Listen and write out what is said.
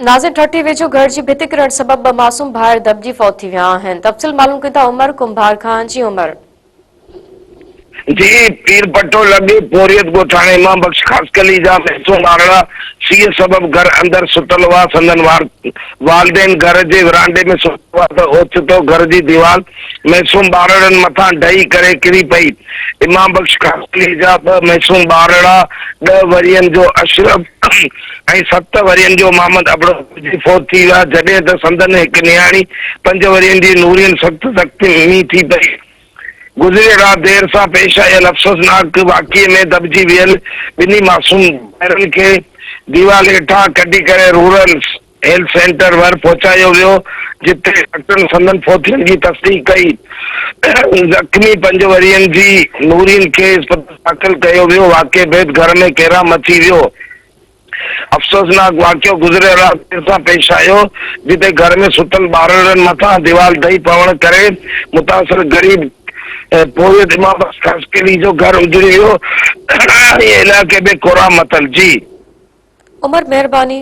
ناظر ٺٽي ويجهو گهر جي ڀت ڪرڻ سبب ٻه معصوم ڀائر دٻجي فوت ٿي ويا آهن. تفصيل معلوم ڪيون ٿا عمر ڪنڀار کان جي عمر. جي پير پٺو لڳ پورهيت ڳوٺاڻي امام بخش خاصخيلي جا معصوم ٻارڙا سيء سبب گهر اندر ستل هئا سندن والدين گهر جي ورانڊي ۾ ستل هئا ته اوچتو گهر جي ديوال معصوم ٻارڙن مٿان ڊهي ڪري ڪري پئي امام بخش خاصخيلي جا ٻه معصوم ٻارڙا ڏهه ورهين جو اشرف ۽ ست ورهين جو محمد ابڙو گڏجي فوت ٿي ويا، جڏهن ته سندن هڪ نياڻي پنج ورهين جي نورين سخت زخمي ٿي پئي. گذريل رات دير سان پيش آيل افسوسناڪ واقعي ۾ دٻجي ويل ٻنهي معصوم ڀائرن کي ديوال هيٺان ڪڍي ڪري رورل هيلٿ سينٽر ور پهچايو ويو، جتي ڊاڪٽرن سندن فوت ٿيڻ جي تصديق ڪئي. زخمي پنج ورهين جي نورين کي اسپتال داخل ڪيو ويو، واقعي بعد گهر ۾ ڪهرام مچي ويو. افسوسناڪ واقعو گذريل رات دير سان پيش آيو، جتي گهر ۾ ستل ٻارڙن مٿان ديوال ڊهي پوڻ ڪري متاثر غريب پورهيت امام بخش خاصخيلي جو گهر اجڙي ويو ۽ علائقي ۾ ڪهرام متل. جي. عمر مهرباني.